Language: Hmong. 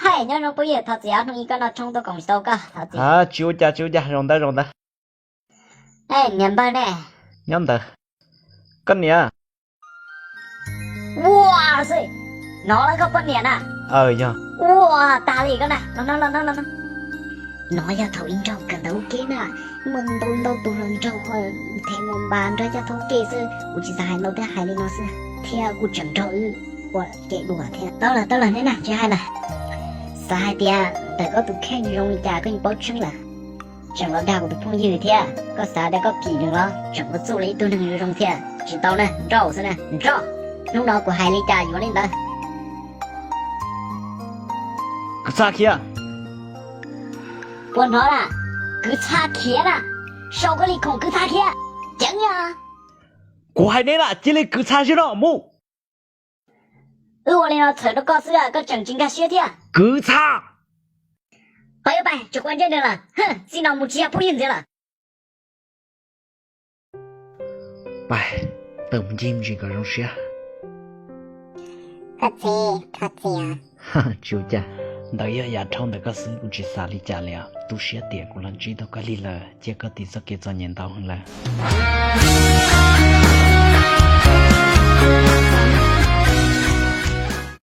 Hais, nyob zoo phooj ywg, thov txim os, hnub ib koj noj tshoob tuaj koom tsis tau koj, thov txim. Tsis ua cas, tsis ua cas, zoo ntawd, zoo ntawd. Niam npawg ne? Nyob ntawd. Koj niam? Ua xwb, no lawm koj poj niam na. Aw, yog. Ua, tag li koj na, los no, los no, los no. No yog thaum ib nraug kawm ntawv ua ke na, muaj ntau ntau tus hluas nraug them mus npas nrog coj thoob ke xwb, kuv tsis xav hais ntau thiab, hais li no xwb thiab kuj tseem nrog wb ua ke dua thiab. Tau lawm, tau lawm, neb na tsis hais lawm. Xav hais tias ntawm koj tus kheej zoo li cas koj yeej paub tseeb lawm. Tseem los dag kuv tus phooj ywg thiab, koj xav tias koj phim nws los tseem ua txuj li ib tug neeg zoo zoo thiab, tsis tau na, nrauj xwb na, nrauj. Hnub no kuv hais li cas yuav li ntawd. Kwv txha khiav. Puas hnov na? Kwv txha khiav na, sau koj li khoom kwv txha khiav, ceev yog. Kuv hais neb na, cia li kwv txha ziag no mus. Wb ua li no txhawm rau koj xwb, koj tseem tsis nkag siab thiab. Kwv txha. Pab, pab, tsis quav ntsej nws lawm, txij no mus tsis yog phooj ywg ntxiv lawm. Pab, tawm mus ncig ntsis kom zoo siab. Koj txiv, thov txim. Tsis ua cas, ntawd yog yam dhau ntawm koj xwb, kuv tsis xav li cas li os. Tu siab tias kuv los ntsib tau koj lig lawm, cia koj tiv txoj kev txom nyem ntau heev lawm.